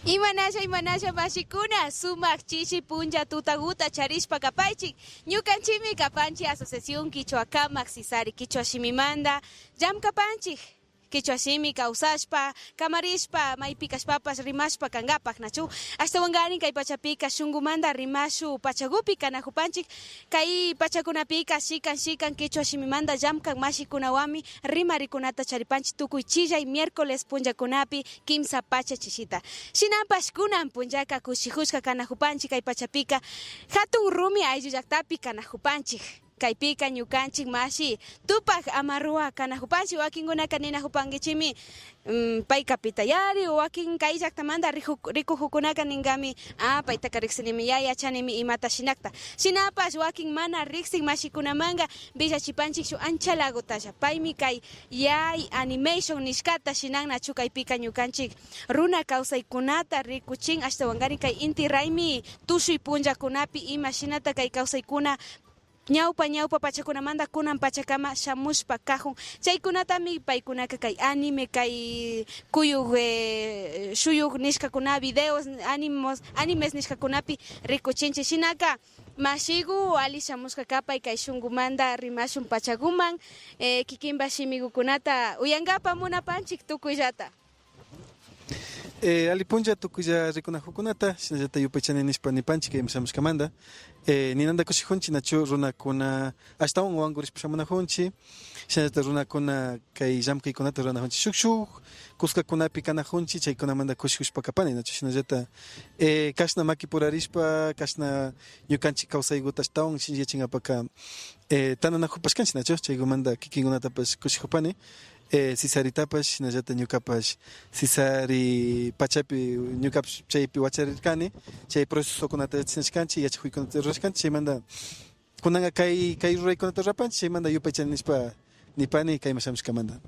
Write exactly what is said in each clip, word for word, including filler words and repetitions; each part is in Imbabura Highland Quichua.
Imanalla, imanalla, mashikuna, sumak chishi punlla tutaguta charishpa kapaychik. Ñukanchikmi kapanchik Asociación Kichwa Kamak Sisari, kichwa shimimanta llamkapanchik. Kichwa shimi kawsashpa, kamarishpa, maypi kashpapash rimashpa kankapak, nachu? Ashtawankarin kay pachapika shunkumanta rimashun pachakupi kanakupanchik. Kay pachakunapika shikan shikan kichwa shimimanta llamkak mashikunawanmi rimarikunata charipanchik tukuy chillay miércoles punllakunapi kimsa pacha chishita. Shinapash kunan punllaka kushikushka kanakupanchik kay pachapika, Hatun Rumi ayllu llaktapi kanakupanchik. Kaypika ñukanchik mashi Tupak Amarua kanakupanchik, wakinkunaka ninakupankichikmi, mm, payka pitayari, o wakin kay llaktamanta riku-, rikukukunaka ninkami, ah, paytaka riksinimi, ya yachanimi imata shinakta. Shinapash wakin mana riksik mashikunamanka willachipanchik shuk ancha lagutalla. Paymi kay Yay Animation nishkata shinan, nachu? Kaypika ñukanchik runa kawsaykunata rikuchin, ashtawankarin kay Inti Raymi tushuy punllakunapi ima shinata kay kawsaykuna ñawpa ñawpa pachakunamanta kunan pachakama shamushpa kakun. Chaykunatami paykunaka kay anime, kay kuyuk, eh, shuyuk nishkakuna, videos, animos, animes nishkakunapi rikuchinchik. Shinaka mashiku ali shamushka kapay kay shunkumanta rimashun pachakuman, eh, kikinpa shimikukunata uyankapa munapanchik tukuyllata. Eh, ali punlla tukuylla rikunakukunata, shinallata yupaychani nishpa nipanchik kayman shamushkamanta. Eh, ninanta kushikunchik nachu runakuna ashtawan wankurishpa shamunakunchik, shinallata runakuna kay llamkaykunata ruranakunchik shuk shuk kuskakunapi kanakunchik, chaykunamanta kushikushpa kapani nachu. Shinallata, eh, kashna makipurarishpa, kashna ñukanchik kawsaykuta ashtawan shinchiyachinkapaka, eh, tantanakupashkanchik nachu, chaykumanta kikinkunatapash kushikupani. Eh, Cesaritapash, shinallata ñukapash Cesari pachapi, ñukapash chaypi wacharirkani, chay procesokunata yachachinashkanchik, yachakuykunata rurashkanchik, chaymanta kunanka kay, kay ruraykunata rurapanchik, chaymanta yupaychani nishpa nipani kayman shamushkamanta.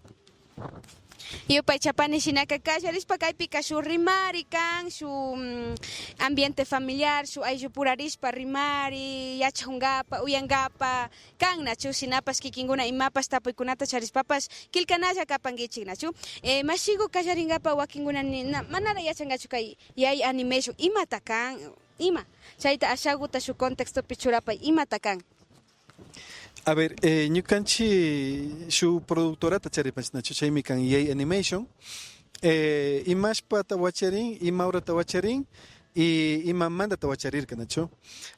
Yupaychapani shinaka kallarishpa kaypika shuk rimari kan, shuk, mm, ambiente familiar, shuk ayllupurarishpa rimari, yachakunkapa, uyankapa, kan, nachu? Shinapash kikinkuna imapash tapuykunata charishpapash killkanalla kapankichik, nachu? Eh, mashiku kallarinkapa wakinkuna ni-, na-, manara yachankachu kay Yay Animation imata kan, ima. Chayta ashakuta shuk contextopi churapay, imata kan. A ver, eh, ñukanchik shuk productorata charipanchik, nachu? Chaymi kan Yay Animation. Eh, imashpata wacharin, ima horata wacharin y imamantata wacharirka, nachu?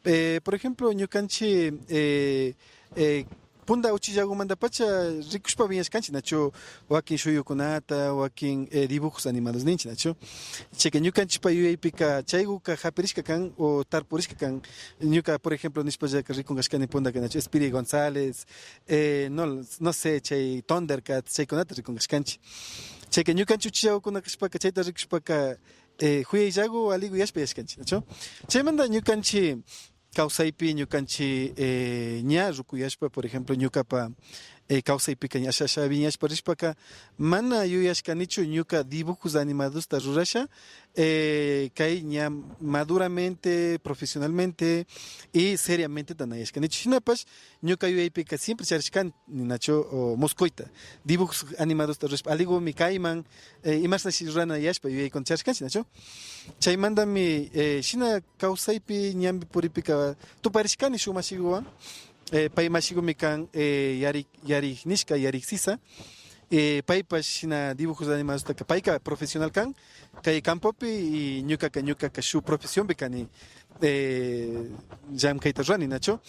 Eh, por ejemplo, ñukanchik, eh, eh, punta uchillakumantapacha rikushpa wiñashkanchik, nachu? Wakin shuyukunata, wakin, eh, dibujos animados ninchik, nachu? Chayka ñukanchikpa yuyaypika chaykuka hapirishka kan o tarpurishka kan. Ñuka, por ejemplo, nishpallaka rikun kashkani puntaka, nachu? Speedy González, eh, no, no sé, chay Thundercats, chaykunata rikun kashkanchik. Chayka ñukanchik uchillakukuna kashpaka, chayta rikushpaka, eh, juyayllaku aliku yashpa yashkanchik, nachu? Chaymanta ñukanchik kawsaypi, ñukanchik, eh, ña rukuyashpa, por ejemplo, ñukapa, eh, kawsaypika ña asha, asha wiñashpa rishpaka, mana yuyashkanichu ñuka dibujos animadosta rurasha, eh, kay ña maduramente, profesionalmente y seriamenteta na yashkanichu. Shinapash, ñuka yuyaypika siempre charishkani, nachu, o, muskuyta, dibujos animadosta rurashpa, aligumi kayman, eh, imashnashi rurana yashpa yuyaykuna charishkanchik, nachu? Chaymantami, eh, shina kawsaypi ñanpi puripika tuparishkani shuk mashikuwan, eh, pay mashikumi kan, eh, Yarik, Yarik nishka, Yarik Sisa. Eh, paypash shina dibujos animadostaka, payka profesional kan kay campopi y ñukaka, ñukaka shuk profesionpi kani, eh, llamkayta rurani, nachu?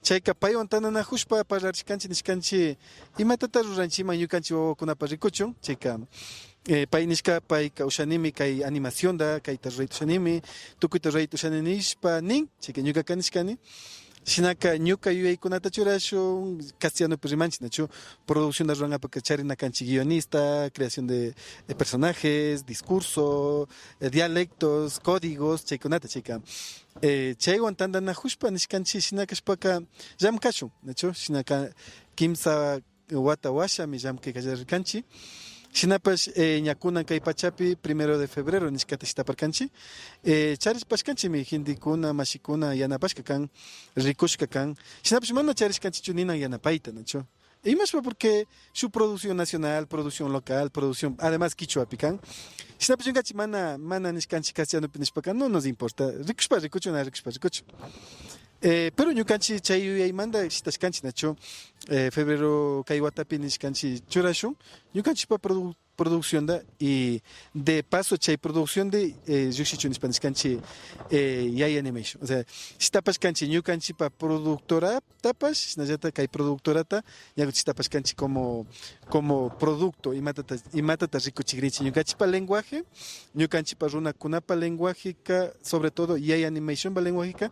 Chayka paywan tantanakushpa parlarishkanchik, nishkanchik, imatata ruranchikman ñukanchik wawakunapa rikuchun, chayka, eh, pay nishka, payka ushanimi kay animacionta, kayta rurayta ushanimi, tukuyta rurayta ushani nishpa nin, chayka ñukaka nishkani. Shinaka ñuka yuyaykunata churashun, castellanopi rimanchik, nachu? Produccionta rurankapaka charina kanchik guionista, creación de, eh, personajes, discurso, eh, dialectos, códigos, chaykunata chayka. Eh, chaywan tantanakushpa nishkanchik, shina kashpaka llamkashun, nachu? Shinaka kimsa wata washami llamkay kallarirkanchik. Shinapash, eh, ña kunan kay pachapi primero de febrero nishkata shitaparkanchik. Eh, charishpashkanchikmi gentekuna, mashikuna yanapashka kan, rikushka kan. Shinapash mana charishkanchikchu ninan yanapayta, nachu? Imashpa, porque shuk producción nacional, producción local, producción, además, kichwapi kan. Shinapash ñukanchik mana, mana nishkanchik castellanopi nishpaka, no nos importa. Rikushpa rikuchun, na rikushpa rikuchun. Eh, pero ñukanchik chay yuyaymanta shitashkanchik, nachu? Eh, febrero kay watapi nishkanchik churashun. Ñukanchikpa produ-, produccionta y de paso chay producción de, eh, llukshichun nishpa nishkanchik, eh, Yay Animation. O sea, shitapash kanchik ñukanchikpa productoratapash, shinallata kay productorata ña shitapash kanchik como, como producto, imatata, imatata rikuchigrinchik. Ñukanchikpa lenguaje, ñukanchikpa runakunapa lenguajeka, sobre todo Yay Animationpa lenguajeka,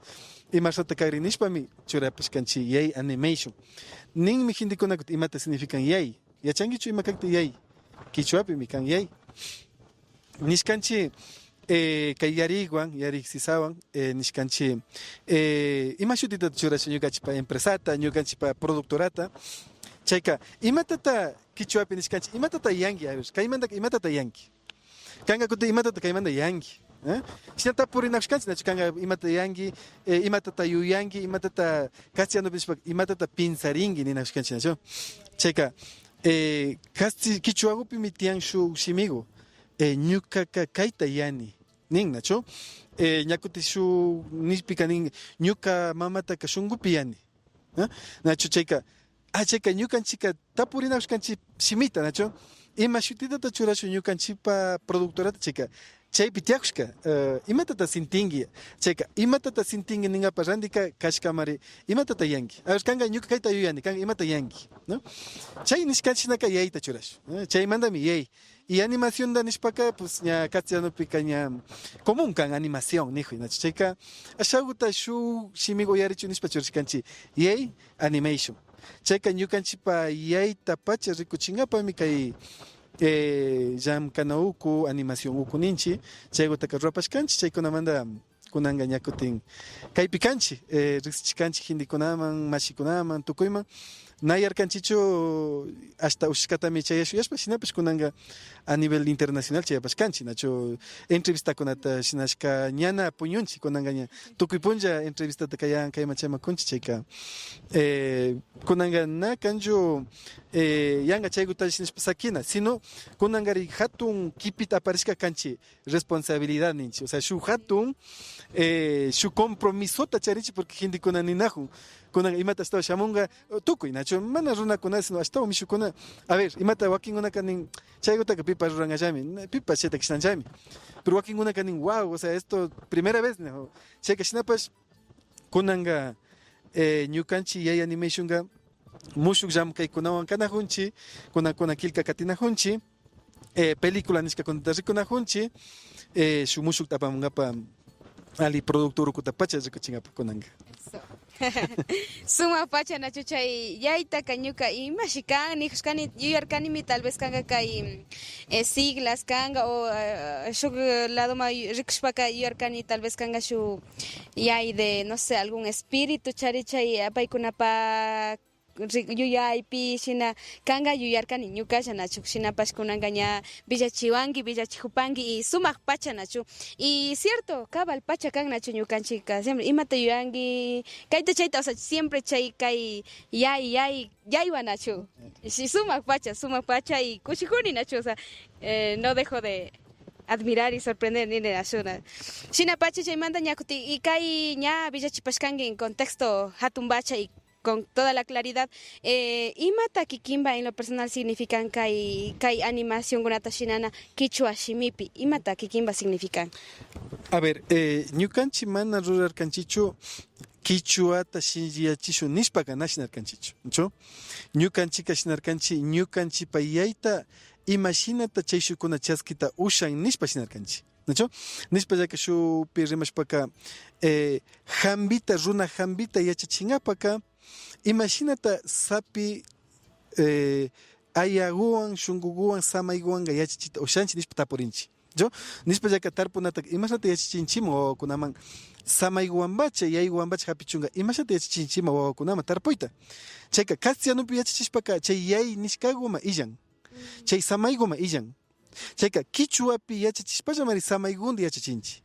imashnata kagrin nishpami churapash kanchik Yay Animation. Ninmi gentekunaka imata significan yay. Yachankichu ima kakta yay? Kichwapimi kan yay. Nishkanchik, eh, kay yarikwan, yarik sisawan, eh, nishkanchik, eh, ima shutitata churasha ñukanchikpa empresata, ñukanchikpa productorata. Chayka, imatata kichwapi nishkanchik, imatata yanki, a ver, kaymantaka imatata yanki. Kanka kutin imatata kaymanta yanki, eh? Shina tapurinakushkanchik, nachu? Kanka imata yanki, eh, imatata yuyanki, imatata castellanopi nishpa, imatata pinsarinki ninakushkanchik, nachu? Chayka, eh, casti-, kichwagupimi tiyan shuk shimigu, eh, ñukaka kayta yani, nin, nachu? Eh, ña kutin shuk nishpika nin, ñuka mamataka shunkupi yani, eh? Nachu chayka, ah, chayka ñukanchikka tapurinakushkanchik shimita, nachu? Ima shutitata churashun ñukanchikpa productorata chayka, chaypi tiyakushka, eh, imatata sintinki? Chayka, imatata sintinki ningapa randika kashkamari, imatata yanki? A ver, kanka ñuka kayta yuyani, kanka imata yanki, ¿no? Chay nishkanchiknaka yayta churashun, eh, chaymantami yay. Y animacionta nishpaka, pues, ña castellanopika ña común kan animación, nijuy, nachu? Chayka, ashaguta shuk shimigu uyarichun nishpa churashkanchik, yay animation. Chayka ñukanchikpa yayta pacha rikuchinkapami kay, eh, llamkana uku, animación uku ninchik, chaygutaka rurapashkanchik, chaykunamanta kunanka ña kutin kaypi kanchik, eh, riksichishkanchik gentekunaman, mashikunaman, tukuyman. Na yarkanchikchu hasta ushashkatami chayashun yashpa, shinapash kunanka a nivel internacional chayapashkanchik, nachu? Entrevistakunata shinashka ñana puñunchik, kunanka ña tukuy punlla entrevistata kayan, kayman chayman kunchik, chayka, eh, kunanka na kanchu, eh, yanka chaygutallash nishpa sakina, sino kunankarin hatun kipita aparishka kanchik, responsabilidad ninchik, o sea, shuk hatun, eh, shuk compromisota charinchik, porque gentekuna ninajun, kunan imata ashtawan shamunka, tukuy, nachu? Mana runakuna, sino ashtawan mishukuna. A ver, imata wakinkunaka nin, chaygutaka pipash rurankallami, na-, pipash chayta kishnanllami. Pero wakinkunaka nin, wow, o sea, esto primera vez, nijun. Chayka shinapash, kunanka, eh, ñukanchik Yay Animationka mushuk llamkaykunawan kanajunchik, kunan, kunan killka katinajunchik, eh, película nishkakunata rikunajunchik, eh, shuk mushukta apamunkapa alli producto ukuta pacha rikuchinkapa kunanka. Eso. Sumak pacha, nachu? Chay yaytaka ñuka imashi kan nijushkani, yuyarkanimi tal vez kanka kay, eh, siglas kanka o, eh, shuk ladoman yu-, rikushpaka yuyarkani tal vez kanka shuk yay de, no sé, algún espíritu chari chay, eh, paykunapa ri-, yuyaypi shina kanka yuyarkani ñukalla, nachu? Shinapash kunanka ña villachiwanki, villachijupanki y sumak pacha, nachu? Y cierto, cabal pacha kan, nachu? Ñukanchikka siempre imata yuyanki, kayta chayta, o sea, siempre chay kay yay, yay, yaywa, nachu? Shi-, sumak pacha, sumak pacha y kushijuni, nachu? O sea, eh, no dejo de admirar y sorprender nini, nachu? Shina pacha chaymanta ña kutin, y kay ña villachipashkanki en contexto hatun pacha y con toda la claridad, eh, imata kikinpa en lo personal significan kay, kay animacionkunata shinana kichwa shimipi? Imata kikinpa significan? A ver, eh, ñukanchik mana rurarkanchikchu kichwata shinlliyachishun nishpaka na shinarkanchikchu, ¿no? Ñukanchikka shinarkanchik ñukanchikpa yayta imashinata chayshukkuna chaskita ushan nishpa shinarkanchik. ¿Nachu? Nishpallaka shukpi rimashpaka, eh, jambita, runa jambita yachachinkapaka, imashinata sapi, eh, ayaguwan, shunkuguwan, samayguwanka yachachita ushanchik nishpa tapurinchik. ¿Nachu? Nishpallaka tarpunataka, imashnata yachachinchikman wawakunaman, samayguwanpacha, yayguwanpacha japichunka, imashnata yachachinchikman wawakunaman tarpuyta. Chayka castellanopi yachachishpaka, chay yay nishkaguman illan. Chay samayguman illan. Chayka kichwapi yachachishpallamari samaygunta yachachinchik.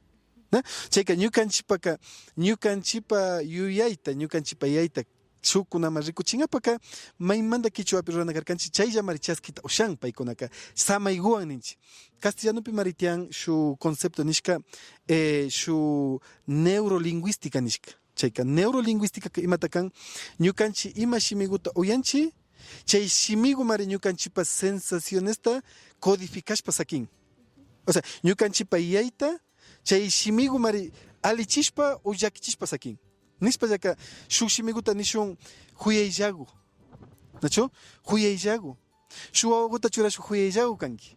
¿Na? Chayka ñukanchikpaka, ñukanchikpa yuyayta, ñukanchikpa yayta, shukkunaman rikuchinkapaka maymanta kichwapi rurana karkanchik, chayllamari chaskita ushan paykunaka, samaykuwan ninchik. Castellanopimari tiyan shuk concepto nishka, eh, shuk neurolingüística nishka. Chayka neurolingüística imata kan? Ñukanchik ima shimikuta uyanchik, chay shimikumari ñukanchikpa sensacionesta codificashpa sakin. O sea, ñukanchikpa yuyayta chay shimikumari allichishpa o llakichishpa sakin. Nishpallaka shuk shimikuta nishun, kuyayllaku. Nachu? Kuyayllaku. Shuk wawakuta churashun, kuyayllaku kanki.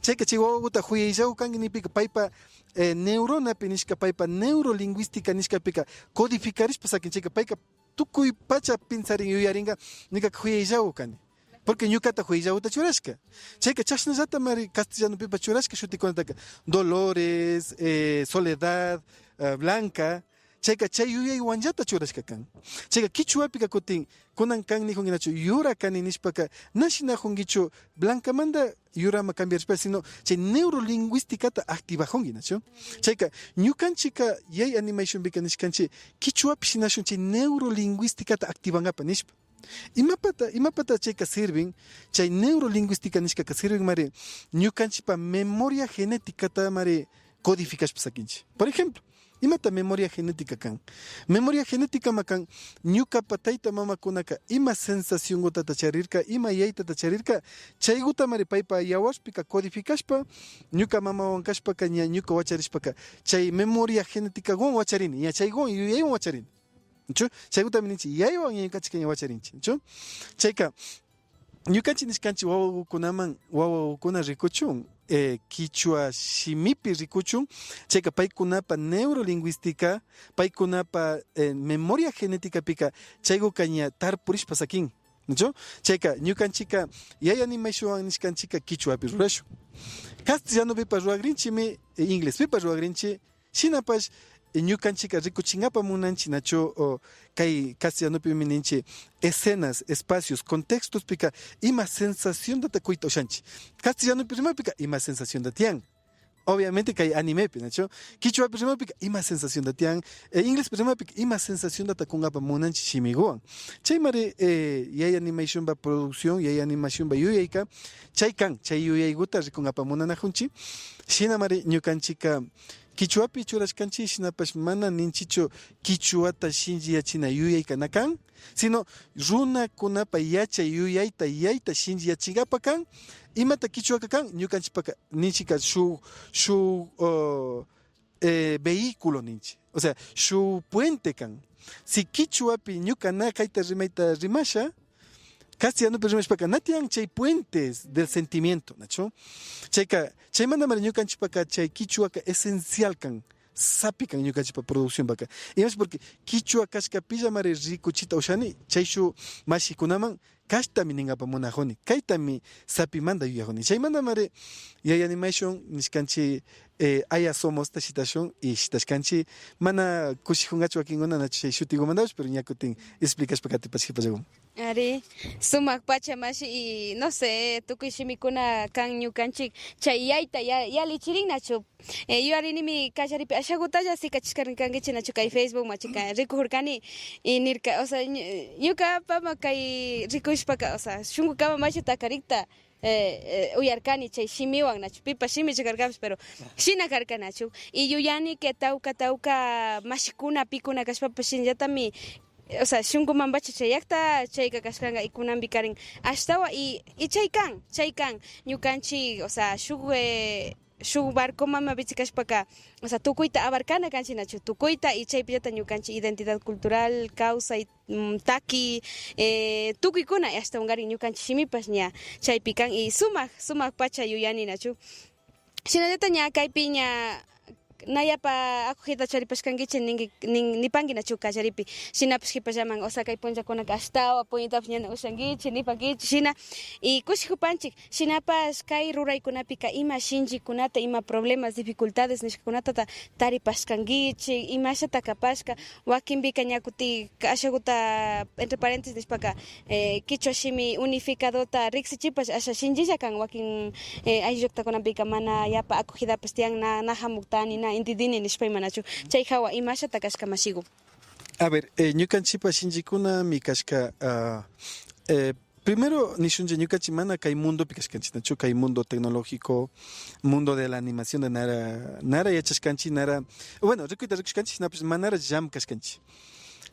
Chayka chay wawakuta kuyayllaku kanki nikpika paypa, eh, neuronapi nishka, paypa neurolingüística nishkapika codificarishpa sakin. Chayka payka tukuy pacha pensarin, yuyarinka, ñukaka kuyayllaku kani. Porque ñukata kuyayllakuta churashka. Chayka chashnallatamari castellanopipash churashka shutikunataka. Dolores, eh, Soledad, eh, Blanca. Chayka chay yuyaywanllata churashka kan. Chayka kichwapika kutin, kunan kan nijunkinachu, yura kani nishpaka, na shinajunkichu Blancamanta yuraman cambiarishpa, sino chay neurolingüísticata activajunkinachu. Chayka ñukanchikka yay animationpika nishkanchik, kichwapi shinashun chay neurolingüísticata activankapa nishpa. Imapata, imapata chayka sirvin, chay neurolingüística nishkaka sirvinmari ñukanchikpa memoria genéticatamari codificashpa sakinchik. Por ejemplo, imata memoria genética kan? Memoria genéticama kan ñukapa tayta mamakunaka ima sensacionkutata charirka, ima yuyaytata charirka, chaykutamari paypa yawarpika codificashpa, ñuka mamawan kashpaka ña ñuka wacharishpaka chay memoria genéticawan wacharini, ña chaywan yuyaywan wacharini. Nachu? Chaykutami ninchik, yuyaywan ña ñukanchikka ña wacharinchik. Nachu? Chayka, ñukanchik nishkanchik wawakunaman, wawakuna rikuchun, eh, kichwa shimipi rikuchun, chayka paykunapa neurolingüística, paykunapa, eh, memoria genéticapika chaykuka ña tarpurishpa sakin. Nachu? Chayka, ñukanchikka yay animationwan nishkanchikka kichwapi rurashun. Castellanopipash rurakrinchikmi, eh, inglespipash rurakrinchik, shinapash, eh, ñukanchikka rikuchinkapa munanchik nachu, o, kay castellanopimi ninchik escenas, espacios, contextospika ima sensaciontata kuyta ushanchik. Castellanopi rimakpika ima sensacionta tiyan. Obviamente kay animepi, nachu? Kichwapi rimakpika ima sensacionta tiyan, eh, inglespi rimakpika ima sensaciontata kunkapa munanchik shimikuwan. Chaymari, eh, yay animationpa producción, yay animationpa yuyayka, chay kan, chay yuyaykuta rikunkapa munanajunchik. Shinamari ñukanchikka kichwapi churashkanchik, shinapash mana ninchikchu kichwata shinchiyachina yuyayka na kan, sino runakunapa yachay yuyayta, yuyayta shinchiyachinkapa kan. Imata kichwaka kan? Ñukanchikpaka ninchikka shuk, shuk, oh, eh, vehículo ninchik. O sea, shuk puente kan. Si kichwapi ñuka na kayta rimayta rimasha, castellanopi rimashpaka na tiyan chay puentes del sentimiento, nachu? Chayka, chaymantamari ñukanchikpaka chay kichwaka esencial kan, sapi kan ñukanchikpa produccionpaka. Imash porque kichwa kashkapillamari rikuchita ushani, chay shuk mashikunaman kashtami ninkapa munajuni, kaytami sapimanta yuyajuni. Chaymantamari yay animation nishkanchik, eh, Aya Somosta shitashun y shitashkanchik, mana kushijunkachu wakinkuna nachu chay shutikumantapash, pero ña kutin explicashpa katipashkipallakun. Ari, sumak pacha mashi y no sé, tukuy shimikuna kan ñukanchik chay yuyayta ya-, yallichirin nachu. Eh, yuyarinimi kallaripi ashakutalla sikachishkarin kankichik nachu kay Facebook machika rikujurkani y nirka, o sea, ñu-, ñukapama kay rikushpaka, o sea, shunkukaman mashi takarikta, eh, eh, uyarkani chay shimiwan nachu, pipa shimichu karkapash, pero shina karka nachu. Y yuyani que tawka, tawka mashikuna pikuna kashpapash shinallatami, o sea, shunkumanpacha chayakta chayka kashkanka y kunanpi karin ashtawan y, y chay kan, chay kan. Ñukanchik, o sea, shuk, eh, shuk barcoman vichikashpaka, o sea, tukuyta abarcana kanchik nachu, tukuyta y chaypillata ñukanchik identidad cultural, kawsay, mm, taki, eh, tukuykuna y ashtawankarin ñukanchik shimipash ña chaypi kan y sumak, sumak pacha yuyani nachu. Shinallata ña kaypi ña na yapa acogida charipashkankichik ninki, nin-, nipanki nachu kallaripi. Shinapash kipallaman, o sea, kay punllakunaka ashtawan puñutapash ñana ushankichik, nipankichik, shina. Y kushijupanchik, shinapash kay ruraykunapika ima shinchikunata, ima problemas, dificultades nishkakunatata taripashkankichik, imashata kapashka, wakinpika ña kutin ashakuta, entre paréntesis nishpaka, eh, kichwa shimi unificadota riksichipash asha shinchilla kan, wakin, eh, ayllu llaktakunapika mana yapa acogidapash tiyan, na, na hamuktani, na intindini nishpa imanachu. Chay hawa imashata kashka mashiku. A ver, eh, ñukanchipa shinchikunami kashka, ah, eh, primero nishunlla, ñukanchi mana kay mundopi kashkanchi, nachu? Kay mundo tecnológico, mundo de la animación de nara, nara yachashkanchi, nara, bueno, rikuyta rikushkanchi, shinapash manara llamkashkanchi.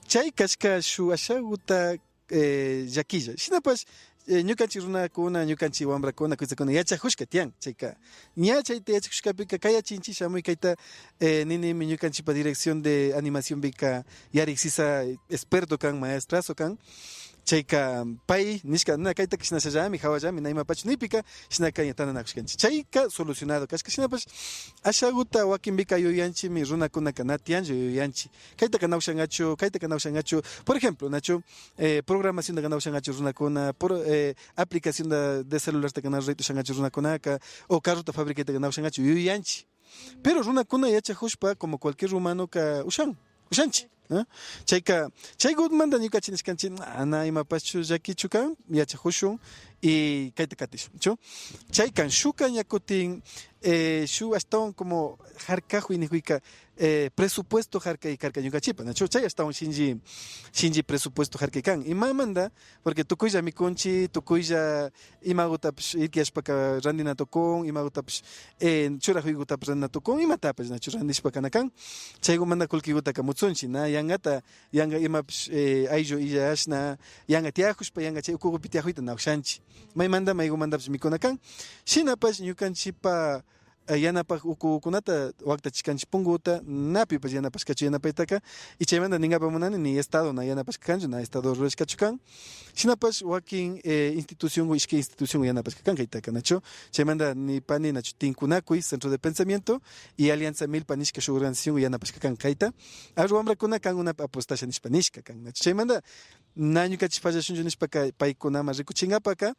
Chay kashka shu ashaguta eh, llakilla. Shinapash, eh, ñukanchi runakuna, ñukanchi wambrakuna, kuytsakuna yachajushka tiyan, chayka. Ña chayta yachajushkapika, kayachinchi, shamuy kayta, eh, ninimi ñukanchipa dirección de animacionpika yariksisa experto kan, maestrazo kan. Chayka pay nishka, na kaytaka shinashallami, jawallami, na imapachu nipika, shinaka ña tantanajushkanchi. Chayka solucionado kashka, shinapash ashaguta wakinpika yuyanchimi, runakunaka na tiyanchu yuyanchi. Kaytaka na ushangachu, kaytaka na ushangachu. Por ejemplo, nachu, eh, programaciontaka na ushangachu runakuna, por, eh, aplicación de, de celulartaka na rurayta ushangachu runakunaka, o carrota fabricaytaka na ushangachu, yuyanchi. Pero runakuna yachajushpa, como cualquier humanoka ushan, ushanchi. ¿Ah? Chayka, chaygumanta ñukanchi nishkanchi, na, na imapashchu llakichu kan, yachajushun y kayta katishun, ¿chu? Chay kan, shuka ña kutin, eh, shu ashtawan como jarkajuy nijuyka, eh, presupuesto jarkay karka ñukanchipa, nachu? Chay ashtawan shinchi, shinchi presupuesto jarkay kan. Imamanta, porque tukuylla mikunchi, tukuylla imagutapish irkiyashpaka randina tukun, imagutapish, eh, churajuygutapish randina tukun, imatapish nachu randishpa kana kan. Chaygumanta kullkigutaka mutsunchi, na yangata, yanga imapish, eh, ayllu illashna, yanga tiyajushpa, yanga chay ukugupi tiyajuyta na ushanchi. Maymanta, maygumantapish mikuna kan. Shinapash ñukanchipa eh, yanapak ukukunata waktachishkanchi punguta, na pipash yanapashkachu yanapaytaka, y chaymanta ningapa munani, ni Estado na yanapashka kanchu, na Estado rurashkachu kan. Shinapash wakin, eh, instituciongu, ishkay instituciongu yanapashka kan kaytaka, nachu? Chaymanta nipani, nachu, Tinkunakuy, Centro de Pensamiento, y Alianza Milpa nishka shuk organizaciongu yanapashka kan kayta. Aru wambrakuna kankunapi apostasha nishpa nishka kan, nachu? Chaymanta na ñukanchi fallashunchu nishpaka, paykunaman rikuchingapaka,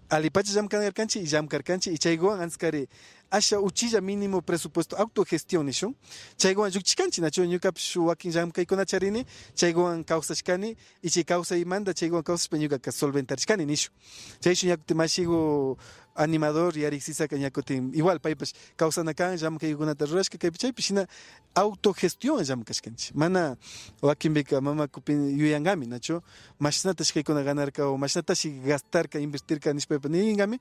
alipacha llamkangarkanchi y llamkarkanchi, y chayguwan anskari asha uchilla mínimo presupuesto autogestión nishun. Chayguwan llukchishkanchi, nachu? Ñukapish wakin llamkaykuna charini, chayguwan kawsashkani, y chay kawsaymanta chayguwan kawsashpa ñukaka solventarishkani nishun. Chayshun ña kutin mashigu animador Yarik Sisaka ña kutin igual paypash kawsana kan, llamkaykunata rurashka kaypi chaypi, shina autogestión llamkashkanchi. Mana wakinpika mamakupi yuyangami, nachu? Mashnatash kaykuna ganarka o mashnatashi gastarka, invertirka nishpaypa ningami.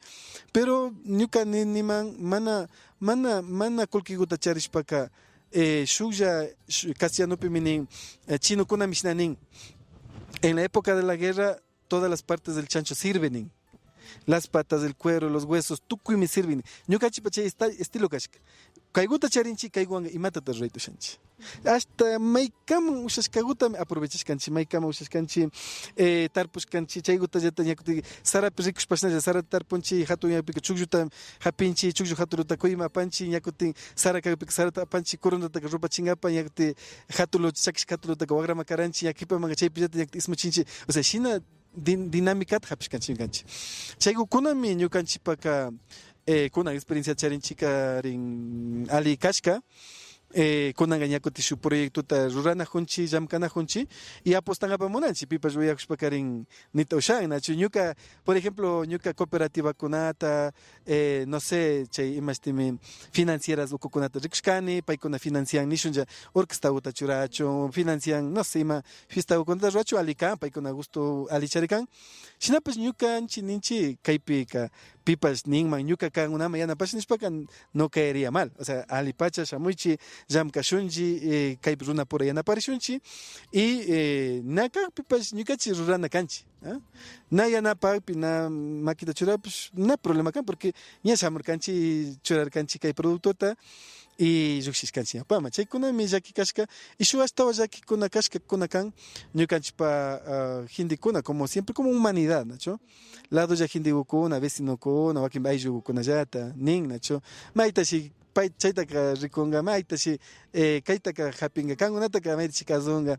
Pero ñuka ni, niman mana, mana, mana kullkiguta charishpaka, eh, shuklla, sh-, castellanopi nin, eh, chinokunami shina nin, en la época de la guerra todas las partes del chancho sirven nin. Las patas, el cuero, los huesos, tukuymi sirven. Ñukanchipa chay esta-, estilo kashka. Kayguta charinchi, kayguwanka imatata rurayta ushanchi. Hasta maykaman ushashkagutami aprovechashkanchi, maykaman ushashkanchi, eh, tarpushkanchi, chaygutallata ña kutin sarapi rikushpashnalla sarata tarpunchi, hatun ñawpika chuklluta japinchi, chukllu hatuluta kuyma apanchi, ña kutin sara kakpika sarata apanchi, kurundataka rupachingapa, ña kutin hatulu, chakishka hatulutaka wagrama karanchi, ña kipamanka chaypillata ña kutin ismuchinchi. O sea, shina din-, dinámicata japishkanchi ñukanchi. Chaygukunami ñukanchipaka, eh, kunan experiencia charinchikarin ali kashka. Eh, kunanka ña kutin shuk proyectota ruranajunchi, llamkanajunchi, y apostangapa munanchi, pipash uyajushpakarin nita ushan, nachu? Ñuka, por ejemplo, ñuka cooperativakunata, eh, no sé, chay imashtimi financieras ukukunata rikushkani, paykuna financian nishunlla orquestaguta churachun, financian, no sé, ima fiestagukunata rurachun ali kan, paykuna gusto ali charikan. Shinapash ñukanchi ninchi, kaypika pipash ninman, ñuka kankunaman yanapash nishpaka, no caería mal. O sea, alipacha shamuychi, llamkashunchi, eh, kaypi runapura yanaparishunchi, y, eh, na kakpipash ñukanchi rurana kanchi, ¿ah? Na yanapakpi, na makita churapsh, na problema kan, porque ña shamurkanchi, churarkanchi kay productota, y llukshishkanchi ñawpaman. Chaykunami llaki kashka, y shuk ashtawan llakikuna kashkakuna kan ñukanchipa, ah, gentekuna, como siempre, como humanidad, nachu? Ladolla gentekuna, vecinokuna, wakin ayllukunallata nin, nachu? Maytashi pay chaytaka rikunga, maytashi, eh, kaytaka japinga, kankunataka maytashi kazunga.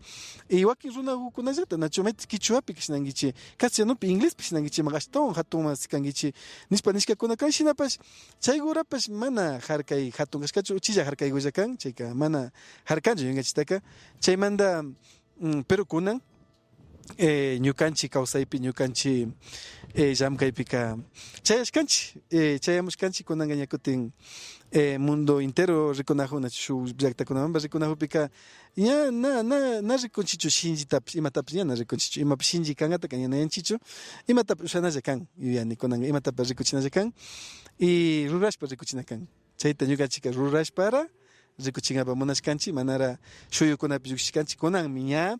Y wakin runagukunallata, nachu? Maytashi kichwapi kashnankichi, castellanopi, inglespi kashnankichi, ima ashtawan jatunman sikankichi, nishpa nishkakuna kan. Shinapash chaygurapash mana jarkay jatun kashkachu, uchilla jarkaygulla kan, chayka mana jarkanchu ñukanchitaka. Chaymanta, mm, pero kunan, eh, ñukanchi kawsaypi, ñukanchi, Eh, llamkaypika chayashkanchik, eh, chayamushkanchik, kunanka ña kutin, eh, mundo entero rikunajun, nachu, shuk llaktakunamanpash rikunajukpika ña na, na, na rikunchikchu shinllitapish, imatapish ña na rikunchikchu, imapish shinlli kanataka ña na yanchikchu, imatapish ushanalla kan, yuyani, kunanka imatapish rikuchinalla kan y rurashpa rikuchina kan. Chayta ñukanchikka rurashpara rikuchinkapak munashkanchik, manara shuyukunapi llukshishkanchik. Kunanmi ña,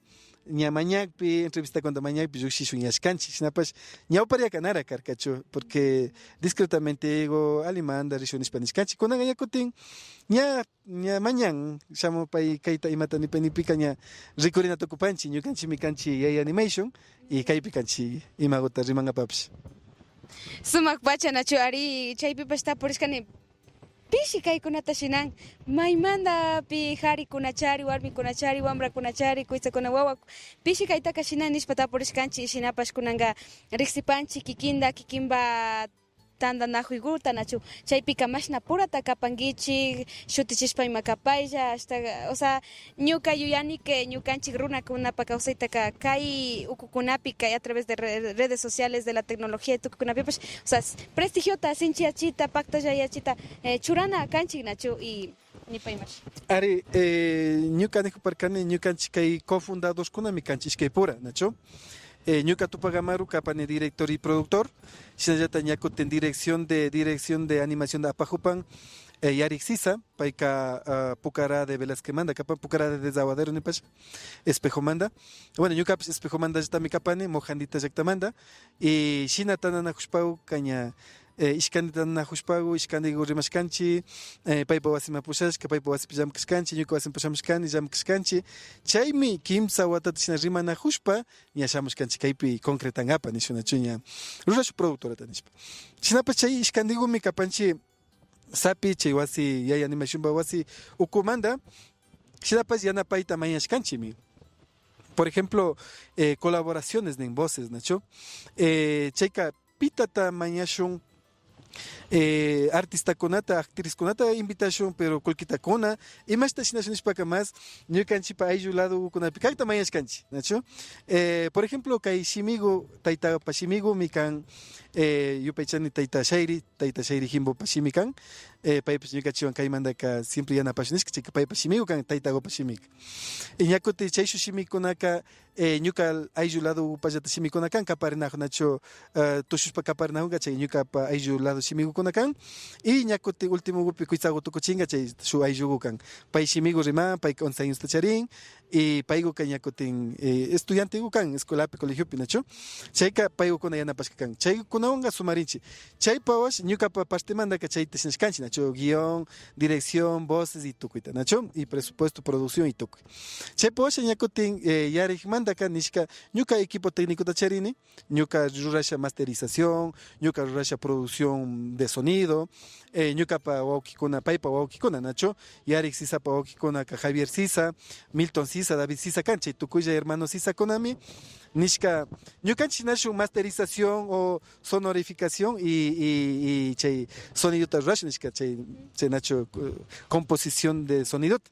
ña mañakpi, entrevistakunata mañakpi llukshishun yashkanchik. Shinapash ñawpariaka nara karkachu, porque discretamente Diego alimanta rishun nishpa nishkanchik. Kunanka ña kutin ña, ña mañan, shamun pay kayta imata nipay nikpika ña rikurina tukupanchik. Ñukanchikmi kanchik Yaya Animation y kaypi kanchik imakuta rimankapapish. Sumak pacha, nachu? Ari, chaypipash tapurishkani. Pishi kaykunata shinan, maymantapi karikunachari, warmikunachari, wambrakunachari, kuytsakuna, wawa, pishi kaytaka shinan nishpa tapurishkanchik, shinapash kunanka riksipanchik kikinta, kikinpa tantanakuykuta, nachu? Chaypika mashna purata kapankichik, shutichishpa ima kapaylla, ashta, o sea, ñuka yuyani que ñukanchik runakunapa kawsaytaka kay ukukunapi, kay a través de re-, redes sociales, de la tecnología y tukuykunapipash, o sea, prestigiota sinchiyachita, paktallayachita, eh, churana kanchik, nachu? Y nipaymash. Ari, eh, ñuka nijuparkani, ñukanchik kay cofundadorkunami kanchik ishkay pura, nachu? Eh, ñuka Tupac Amaru kapani director y productor, shinallata ña kutin dirección de, dirección de animación de apajupan, eh, Yarik Sisa, payka, ah, Pucará de Velázquezmanta kapan, Pucará de Desaguadero nipash, Espejomanta. Bueno, ñukapish Espejomantallatami kapani, Mojandita llaktamanta. Y shina tantanajushpaku kaña, eh, ishkandi tantanajushpaku, ishkandiku rimashkanchik, eh, paypa wasiman pushashka, paypa wasipi llamkashkanchik, ñuka wasiman pushamushkani, llamkashkanchik. Chaymi kimsa watata shina rimanajushpa, ña shamushkanchik kaypi concretankapak nishun, nachu, ña rurashun productorata nishpa. Shinapash chay ishkandikumi kapanchik sapi, chay wasi, Yaya Animationpa wasi ukumanta, shinapash yanapayta mañashkanchikmi. Por ejemplo, eh, colaboraciones nin voces, nachu? Eh, chayka pitata mañashun, eh, artistakunata, actrizkunata invitashun, pero kullkitakuna, imashta shinashun nishpaka mas ñukanchikpa ayllu ladokunapi kakta mañashkanchik, nachu? Eh, por ejemplo, kay shimiku, taytapa shimikumi kan, eh, yupaychani tayta Shayri, tayta Shayri Jimbopa shimi kan, eh, paypash ñukanchikwan kaymantaka siempre yanapashun nishka, chayka paypa shimiku kan, taytakupa shimika. Y ña kutin chayshuk shimikunaka, eh, ñuka ayllu ladopallata shimikuna kan, kaparinajun nachu, eh, tushushpa kaparinajunka, chay ñukapa ayllu lado shimikukuna kan. Y ña kutin ultimokupi kuytsaku tukuchinka, chay shuk aylluku kan. Pay shimiku riman, payka once añosta charin, y paykuka ña kutin, eh, estudianteku kan escuelapi, colegiopi, nachu? Chayka paykukuna yanapashka kan. Chaykunawanka sumarinchik. Chaypawash ñukapa partemantaka chayta shinashkanchik, nachu? Guión, dirección, voces y tukuyta, nachu? Y presupuesto, producción y tukuy. Chaypa washa ña kutin, eh, Yarikmantaka nishka, ñuka equipo técnicota charini, ñuka rurasha masterización, ñuka rurasha producción de sonido, eh, ñukapa wawkikuna, paypa wawkikuna, nachu? Yarik Sisapa wawkikunaka Javier Sisa, Milton Sisa, David Sisa kan, chay tukuylla hermano Sisakunami, nishka, ñukanchik nashun masterización o sonorificación y, y, y chay sonidota rurashun nishka, chay, chay nachu, eh, composición de sonidota.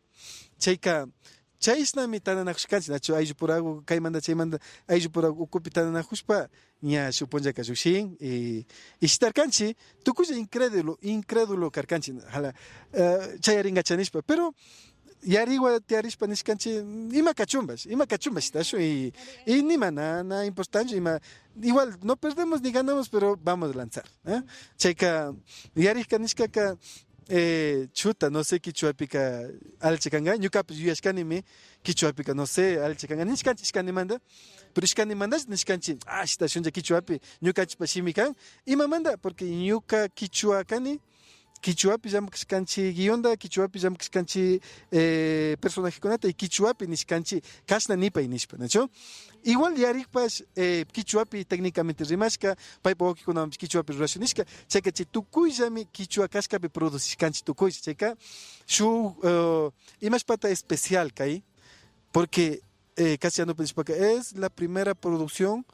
Chayka, chayshnami tantanajushkanchik, nachu, ayllupuraku, kaymanta chaymanta ayllupuraku ukupi tantanajushpa, ña shuk punllaka llukshin, y, y shitarkanchik, tukuylla incrédulo, incrédulo karkanchik, jala, eh, chayarinkacha nishpa, pero, yariwa tiyarishpa nishkanchik, ima kachunpash, ima kachunpash shitashun, y, y nima na, na importanchu, ima, igual, no perdemos ni ganamos, pero vamos a lanzar, ¿eh? Chayka, yarikka nishkaka, eh, chuta, no sé, kichwapika allicha kanka, ñukapish yuyashkanimi, kichwapika, no sé, allicha kanka, nishkanchik ishkandimanta, pero ishkandimantash nishkanchik, ah, shita shunlla kichwapi, ñukanchikpa shimi kan, imamanta, porque ñuka kichwa kani, kichwapi llamkashkanchik guionta, kichwapi llamkashkanchik, eh, personajekunata y kichwapi nishkanchik kashna nipay nishpa, nachu? Igual yarikpash, eh, kichwapi técnicamente rimashka, paypa wawkikunawanpish kichwapi rurashun nishka, chayka chay tukuyllami kichwa kashkapi producishkanchik tukuylla, chayka shuk, eh, imashpata especial kay, porque eh, castellanopi nishpaka, es la primera producción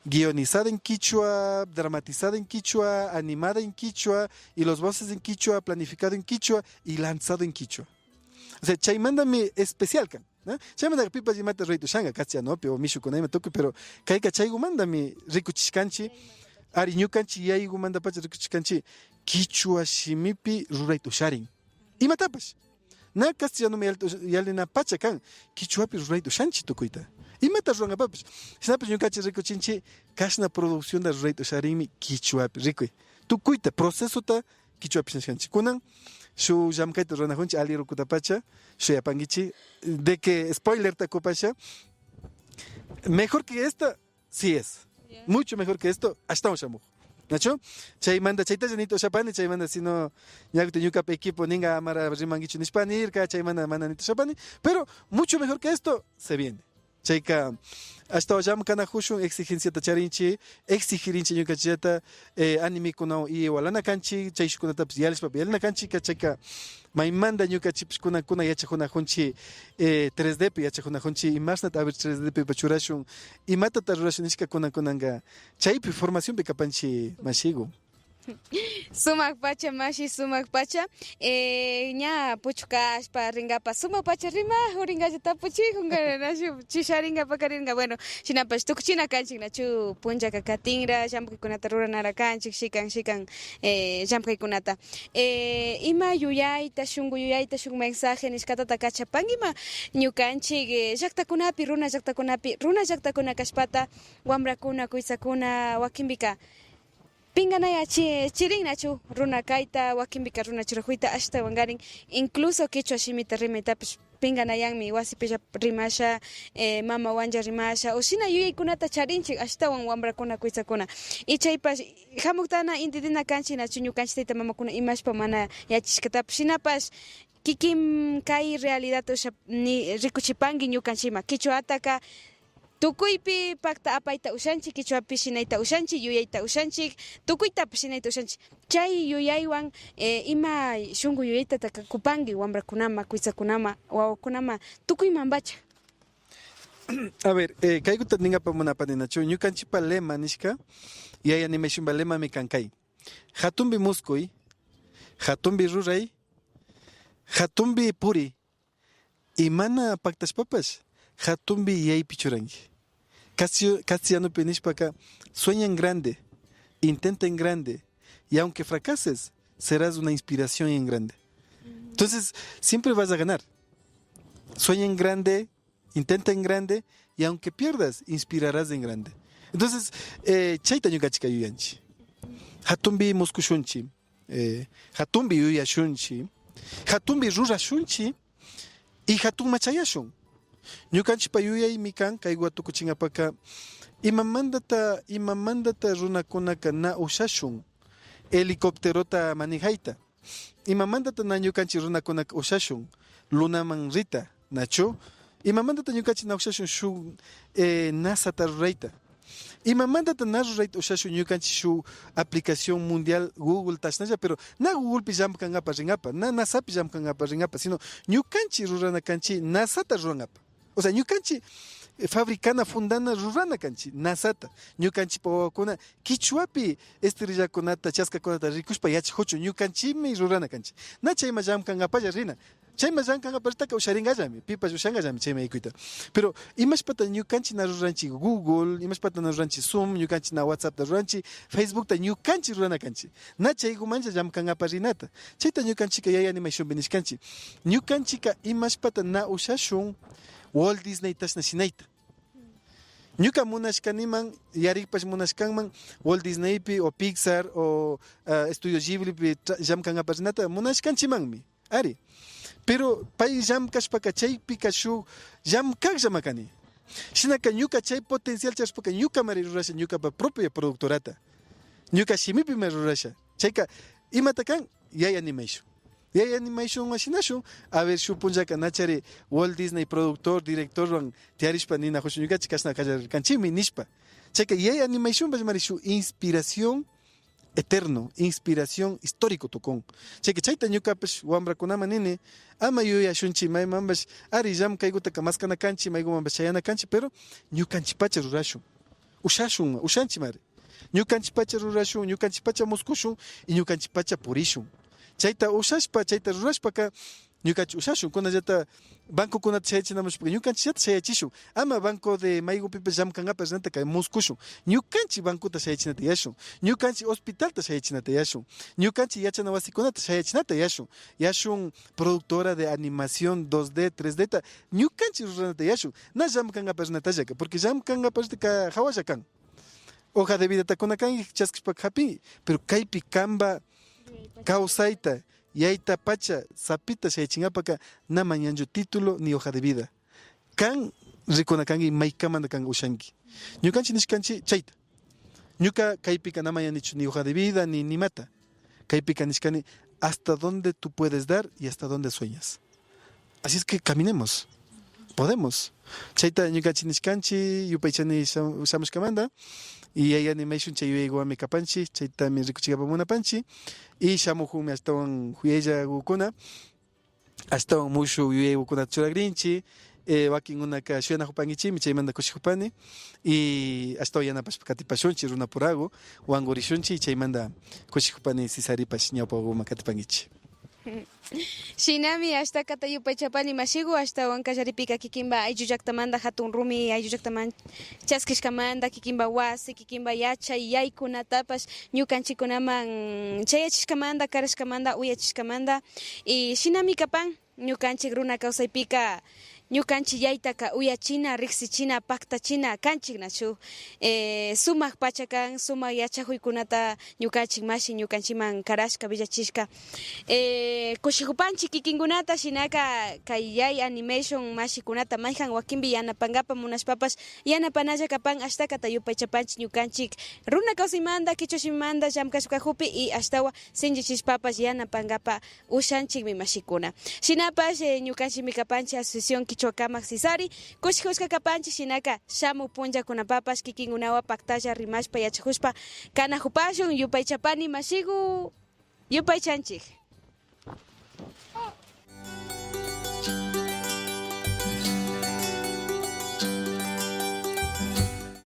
guionizada en quichua, dramatizada en quichua, animada en quichua, y los voces en quichua, planificado en quichua y lanzado en quichua. O sea, chaymantami especial kan, ¿no? Chaymantaka pipash imata rurayta ushanka, castellanopi o mishukuna ima tukuy, pero kayka chaykumantami rikuchishkanchik. Ari, ñukanchik yaykumantapacha rikuchishkanchik kichwa shimipi rurayta usharin. Imatapash. Na castellanoman yalita usha-, yalinapacha kan, kichwapi rurayta ushanchik tukuyta. Imata rurankapapash. Shinapash ñukanchik rikuchinchik kashna produccionta rurayta usharinmi kichwapi. Rikuy. Tukuyta, procesota kichwapi shinashkanchik. Kunan shuk llamkayta ruranakunchik, alli rukutapacha shuyapankichik, de que spoilerta kupasha, mejor que esta, sí es. Ya. Mucho mejor que esto, ashtawan shamuk. ¿Nachu? Chaymanta chaytalla nita ushapani, chaymanta sino ñakuta ñukapi equipo ninga amara rimankichu nishpa nirka, chaymanta mana nita ushapani, pero mucho mejor que esto se viene. Chayka, ashtawan llamkanakushun, exigenciata charinchik, exigirinchik ñukanchikllata, eh, animekunawan igualana kanchik, chayshukkunatapish yalishpapish yalina kanchikka, chayka, maymanta ñukanchikpish kunan, kunan yachakunakunchik, eh, tres D pi yachakunakunchik, imashnata, a ver, tres D pipash churashun, imatata rurashun nishka kunan, kunanka, chaypi formacionpi kapanchik, mashiku. Sumak pacha, mashi, sumak pacha. Eh, ña puchukashpa rinkapak sumak pacha rimakun rinkachu tapuchikun nachu, chisharinkapak rinka. Bueno, shinapash tukuchina kanchik nachu, punllaka katinra, llamkaykunata ruranara kanchik, shikan, shikan, eh, llamkaykunata. Eh, ima yuyayta, shunku yuyayta, shuk mensaje nishkatata kachapankima ñukanchik, eh, llaktakunapi, runa llaktakunapi, runa llaktakuna kashpata, wamrakuna, kuytsakuna, wakinpika, pinkanayachi-, chirin nachu, runa kayta, wakinpika runa churakuyta ashtawankarin, incluso kichwa shimita rimaytapish pinkanayanmi, wasipilla rimasha, eh, mamawanlla rimasha, o shina yuyaykunata charinchik ashtawan wamrakuna, kuytsakuna. Y chaypash hamuktana intindina kanchik nachu, ñukanchik tayta mamakuna imashpa mana yachashkatapish, shinapash kikin kay realidadta usha-, ni-, rikuchipanki ñukanchikman. Kichwataka tukuypi pakta apayta ushanchik, kichwapi shinayta ushanchik, yuyayta ushanchik, tukuytapash shinayta ushanchik. Chay yuyaywan, eh, ima shunku yuyaytataka kupanki wambrakunaman, kuytsakunaman, wawakunaman, tukuymanpacha. A ver, eh, kaykuta ninkapak munapani nachu, ñukanchikpa lema nishka, Yaya Animationpa lemami kan kay. Hatunpi muskuy, hatunpi ruray, hatunpi puri, y mana paktashpapash hatunpi yuyaypi churanki. Castio-, castellanopi nishpaka, sueña en grande, intenta en grande, y aunque fracases, serás una inspiración en grande. Entonces, siempre vas a ganar. Sueña en grande, intenta en grande, y aunque pierdas, inspirarás en grande. Entonces, eh, chayta ñukanchikka yuyanchik. Hatunpi muskushunchik, eh, hatunpi yuyashunchik, hatunpi rurashunchik, y hatunman chayashun. Ñukanchikpa yuyaymi kan kaywa tukuchinkapaka, imamantata, imamantata runakunaka na ushashun helicópterota manejayta. Imamantata na ñukanchik runakunaka ushashun lunaman rita, nachu? Imamantata ñukanchik na ushashun shuk, eh, NASAta rurayta? Imamantata na rurayta ushashun ñukanchik shuk aplicación mundial Googleta ashnalla, pero na Googlepi llamkankapak rinkapak, na NASApi llamkankapak rinkapak, sino ñukanchik rurana kanchik NASAta rurankapak. O sea, ñukanchik, eh, fabricana, fundana, rurana kanchik NASAta. Ñukanchikpa wawakuna kichwapi estrellakunata, chaskakunata rikushpa yachakuchun, ñukanchikmi rurana kanchik. Na chayman llamkankapalla rina. Chayman llamkankapallaka usharinkallami, pipash ushankallami chayman yaykuyta. Pero imashpata ñukanchik na ruranchik Google, imashpata na ruranchik Zoom, ñukanchik na WhatsAppta ruranchik, Facebookta ñukanchik rurana kanchik. Na chaykumanlla llamkankapak rinata. Chayta ñukanchikka Yaya Animationpi nishkanchik. Ñukanchikka imashpata na ushashun Walt Disneytashna shinayta. Ñuka munashkaniman, yarikpash munashkanman Walt Disneypi o Pixar o, ah, Estudio Ghiblipi tra-, llamkankapak rinata munashkanchikmanmi. Ari. Pero pay llamkashpaka chaypika shuk llamkakllama kani. Shinaka ñuka chay potencial charishpaka ñukamari rurasha ñukapa propia productorata. Ñuka shimipimi rurasha. Chayka imata kan? Yaya Animation. Yaya Animationwan shinashun. A ver, shuk punllaka nachari Walt Disney productor, directorwan tiyarishpa ninakushun ñukanchik kashna kallarirkanchikmi nishpa. Chayka Yaya Animationpashmari shuk inspiración eterno, inspiración histórico tukun. Chayka chayta ñukapash wambrakunaman nini, ama yuyashunchik maymanpash, ari, llamkaykutaka maskana kanchik, maykumanpash chayana kanchik, pero ñukanchikpacha rurashun. Ushashun, ushanchikmari. Ñukanchikpacha rurashun, ñukanchikpacha muskushun y ñukanchikpacha purishun. Chayta ushashpa, chayta rurashpaka, Ñukanchik ushashun, kunallata bancokunata shayachinamushpaka ñukanchikllata shayachishun. Ama banco de maygupipash llamkankapak rinata kay muskushun. Ñukanchik bancota shayachinata yashun. Ñukanchik hospitalta shayachinata yashun. Ñukanchik yachana wasikunata shayachinata yashun. Yashun productora de animación dos D, tres D ta ñukanchik ruranata yashun. Na llamkankapak rinatallaka, porque llamkankapak rinataka hawalla kan. Hoja de vidata kuna kan chaskishpaka japin, pero kaypi kanpa kawsayta, yayta pacha sapita shayachinkapak na mañanchu título ni hoja de vida. Kan rikuna kanki maykamanta kan ushanki. Ñukanchik nishkanchik chayta. Ñuka kaypika na mañanichu ni hoja de vida ni nimata. Kaypika nishkani hasta dónde tú puedes dar y hasta dónde sueñas. Así es que caminemos. Podemos. Chayta ñukanchik nishkanchik, yupaychani sham-, shamushkamanta. Y Yaya Animation chay yuyaykuwanmi kapanchik, chaytami rikuchikapak munapanchik. Y shamukunmi ashtawan juyayllakukuna. Ashtawan mushuk yuyaykukunata churagrinchik. Eh, wakinkunaka shuyanakupankichikmi, chaymanta kushikupani. Y ashtawan yanapashpa katipashunchik runapuraku, wankurishunchik, chaymanta kushikupani Cesaripash ñawpakuman katipankichik. Shinami ashtakata yupaychapani mashiku, ashtawan kallaripika kikinpa ayllu llaktamanta, hatun rumi ayllu llaktamanta chaskishkamanta, kikinpa wasi, kikinpa yachay yaykunatapash ñukanchikkunaman chayachishkamanta, karashkamanta, uyachishkamanta. Y shinami kapan ñukanchik runa kawsaypika, ñukanchik yaytaka uyachina, riksichina, paktachina kanchik, nachu? Eh, sumak pacha kan, sumak yachakuykunata ñukanchik mashi ñukanchikman karashka, willachishka. Eh, kushikupanchik kikinkunata, shinaka kay Yaya Animation mashikunata mayjan wakinpi yanapankapak munashpapash yanapanalla kapan, ashtakata yupaychapanchik ñukanchik runa kawsaymanta, kichwa shimimanta llamkashpa kakukpi y ashtawan sinchichishpapash yanapankapak ushanchikmi mashikuna. Shinapash, eh, ñukanchikmi kapanchik Asociación Kichwa Kamak Cesari, kushikushka kapanchik, shinaka shamuk punllakunapapash kikinkunawan paktalla rimashpa yachakushpa kanakupashun, yupaychapani mashiku, yupaychanchik.